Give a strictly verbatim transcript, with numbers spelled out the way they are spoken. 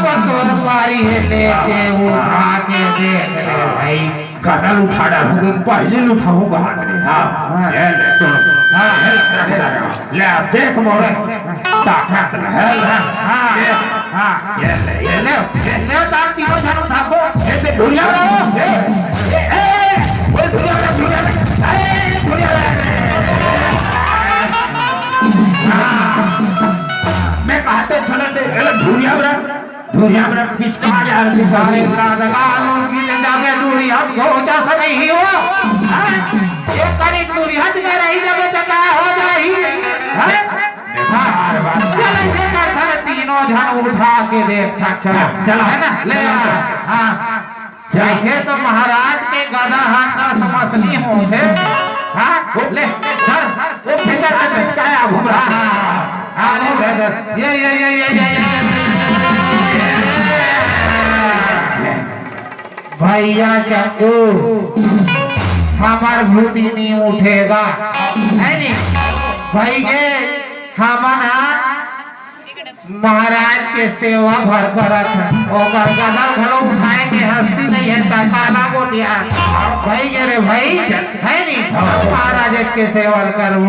तोर पारी हे, लेके उठा के देख ले भाई। गदल उठा डालहूँ, पहले ले उठाहूँ कहा रे। हाँ, हाँ। ये ले, तो। हाँ। ये ले, ले, ले, ले, अब देख मोरे। ताकत ले, है ले। हाँ, ये, हाँ। ये ले, ये ले। ले, ले, तार तीनों जन उठाबो। ये ले, धुरिया रहो। ये, ये, ये, ये, बोल धुरिया रहो, धुरिया रहो। अरे, धुरिया रहो। हाँ। मैं कहते चलन दे, ये ले, धुरिया रहो। धुरिया में पिचका जा रही सारे। सारे रात गालों की ले जावे दूरी, हम घोचा से नहीं हो। हाँ? एक करी दूरी हट में रही जावे तो का हो जाही? हाँ? हाँ। चल ऐसे कर, चल तीनों जन उठा के देख, चल, चल। है ना? ले आ। हाँ। चल। ऐसे तो महाराज के गदा हाथ का समझ नहीं होते। हाँ? ले, चल। वो भीतर से भटकाया घूम रहा। हाँ, हाँ, हाँ। हाँ, ले, ले, ले। ये, ये, ये। भैया चंदू, हमर भूती नहीं उठेगा, है नी? भाई के हमन हा महाराज के सेवा भर करत हन, ओकर गदल घलो उठाए के हस्ती नहीं है, त काला गोटिया। भाई के रे भाई, है नी? महाराज के सेवा करू।